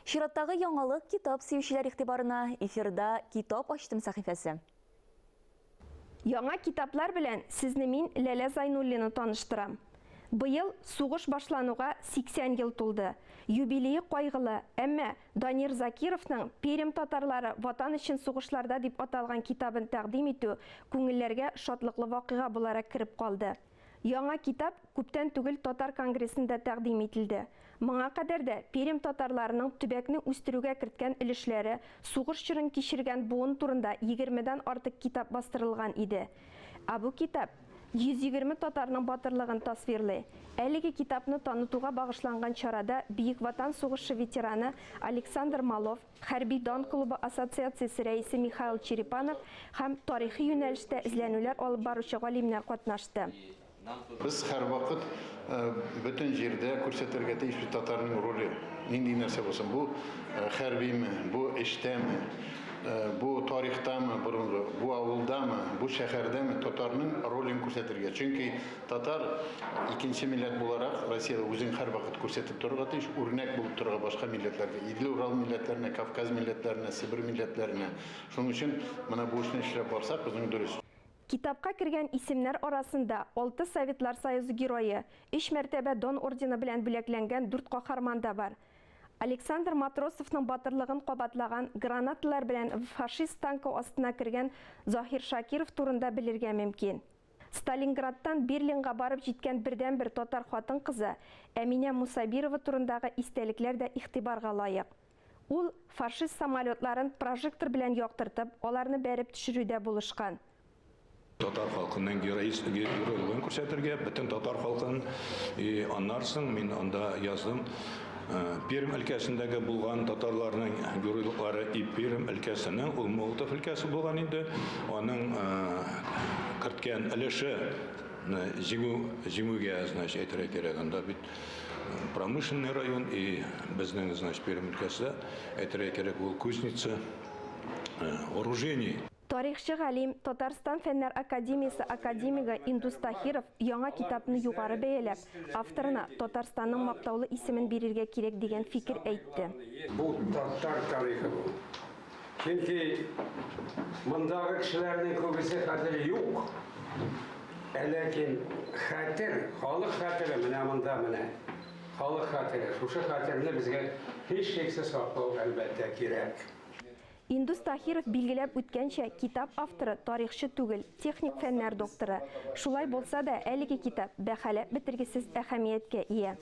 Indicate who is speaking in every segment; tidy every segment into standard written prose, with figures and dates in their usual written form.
Speaker 1: Чираттагы яңалык китап сөючеләр игътибарына, эфирда Китап ачтым сәхифәсе.
Speaker 2: Яңа китаплар белән сезне мин, Ләлә Зайнуллина таныштырам. Быел сугыш башлануга 80 ел тулды. Юбилее кайгылы, әмма Данир Закировның Пермь татарлары Ватан өчен сугышларда дип аталган китабын тәкъдим итү күңелләргә шатлыклы вакыйга буларак кереп калды. Яңа китап күптән түгел Татар конгрессында тәкъдим ителде. Моңа кадәр дә Пермь татарларының төбәкне үстерүгә керткән өлешләре, сугыш чорын кичергән буын турында егермедән артык китап бастырылган иде. Ә бу китап 120 татарның батырлыгын тасвирлый. Әлеге китапны танытуга багышланган чарада Бөек Ватан сугышы ветераны Александр Малов, Хәрби дан клубы ассоциациясе рәисе Михаил Черепанов һәм тарихи юнәлештә эзләнүләр алып баручы галимнәр катнашты.
Speaker 3: Без һәрвакыт бөтен җирдә күрсәтергә тиешбез татарның роле, нинди нәрсә булсын, бу хәрбиме, бу эштәме, бу тарихтамы борынгы, бу авылдамы, бу шәһәрдәме, татарның ролен күрсәтергә. Чөнки Татар, икенче милләт буларак, Россиядә үзен һәрвакыт күрсәтеп торырга тиеш, үрнәк булып торырга башка милләтләргә, Идел-Урал милләтләренә, Кавказ милләтләренә, Себер милләтләренә. Шуның өчен менә бу эшне эшләп барсак, безнең дөрес.
Speaker 2: Китапка кергән исемнәр арасында алты Советлар Союзы Герое, өч мәртәбә Дан ордены белән бүләкләнгән дүрт каһарман да бар. Александр Матросовның батырлыгын кабатлаган, гранаталар белән фашист танкы астына кергән Заһир Шакиров турында белергә мөмкин. Сталинградтан Берлинга барып җиткән бердәнбер татар хатын-кызы Әминә Мусабирова турындагы истәлекләр дә игътибарга лаек. Ул, фашист самолетларын прожектор белән яктыртып, аларны бәреп төшерүдә булышкан.
Speaker 4: Татар халкының геройлыгын күрсәтергә, бөтен татар халкын. И аннан соң мин анда яздым, Пермь өлкәсендәге булган татарларның геройлыклары и Пермь өлкәсенең, ул Молотов өлкәсе булган инде, аның керткән өлеше җиңү, җиңүгә, значит, әйтергә кирәк, анда бит промышленный район и безнең, значит, Пермь өлкәсе, әйтергә кирәк, ул кузница вооружений.
Speaker 2: Тарихчы галим, Татарстан Фәннәр академиясе академигы Индус Таһиров яңа китапны югары бәяләп, авторына Татарстанның мактаулы исемен бирергә кирәк дигән фикер әйтте.
Speaker 5: Бу татар тарихы бу. Чөнки мондагы кешеләрнең күбесе хәзер юк. Ә ләкин хәтер, халык хәтере менә монда менә. Халык хәтере. Шушы хәтерне безгә һичшиксез саклау, әлбәттә, кирәк.
Speaker 2: Индус Таһиров билгеләп үткәнчә, китап авторы, тарихчы түгел, техник фәннәр докторы. Шулай булса да, әлеге китап бәһаләп бетергесез әһәмияткә ия.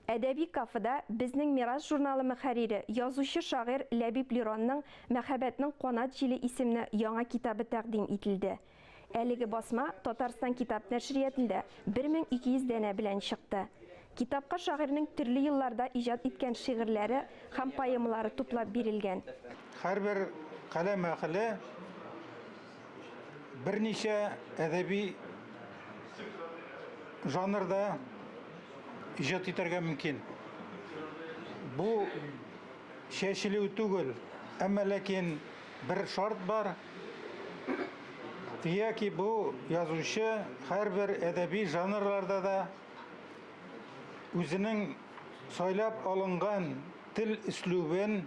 Speaker 2: Әдәби кафеда Безнең мирас журналы мөхәррире, язучы-шагыйрь Ләбиб Леронның Мәхәббәтнең канат җиле исемле яңа китабы тәкъдим ителде. Әлеге басма Татарстан китап нәшриятендә 1200 данә белән чыкты. Китапка шагыйрьнең төрле елларда иҗат иткән шигырьләре һәм поэмалары туплап бирелгән.
Speaker 6: Һәрбер каләм әһеле берничә әдәби жанрда иҗат итәргә мөмкин. Бу чәчелү түгел, әмма ләкин бер шарт бар, яки бу язучы һәрбер әдәби жанрларда да үзенең сайлап алынган тел өслүбен,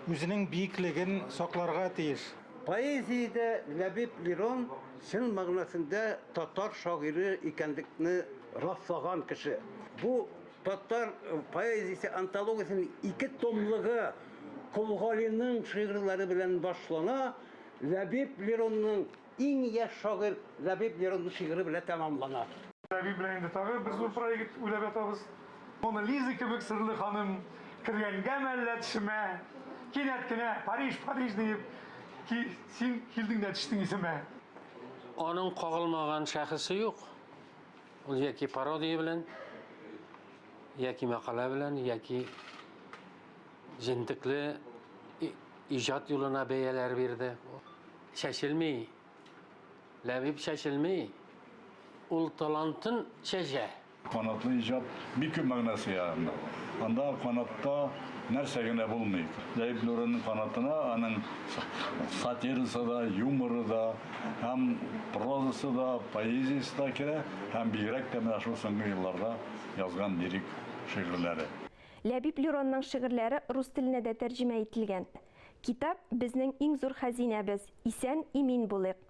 Speaker 6: үзенең биеклеген сакларга тиеш.
Speaker 7: Поэзиядә Ләбиб Лерон чын мәгънәсендә татар шагыйре икәнлекне раслаган кеше. Бу татар поэзиясе антологиясенең ике томлыгы Кол Галинең шигырьләре белән башлана, Ләбиб Леронның иң яшь шагыйрь Ләбиб Леронның шигыре белән тәмамлана.
Speaker 8: Ләбиб белән инде тагы бер зур проект уйлап ятабыз. Мона Лиза кебек серле ханым кергәнгәме әллә төшемә, кинәт кенә Париж, Париж диеп, син килдең дә төштең исемә.
Speaker 9: Аның кагылмаган шәхесе юк. Ул яки пародия белән, яки мәкалә белән, яки җентекле иҗат юлына бәяләр бирде. Чәчелми. Ләбиб чәчелми. Ул талантын чәчә.
Speaker 4: Канатлы иҗат бик күп мәгънә сыя анда. Анда канатта нәрсә генә булмый. Ләбиб Нурының канатына аның сатирасы да, юморы да, һәм прозасы да, поэзиясе дә керә, һәм бигрәк тә менә шул соңгы елларда язган лирик шигырьләре.
Speaker 2: Ләбиб Леронның шигырьләре рус теленә дә тәрҗемә ителгән. Китап, безнең иң зур хәзинәбез. Исән, имин булыйк!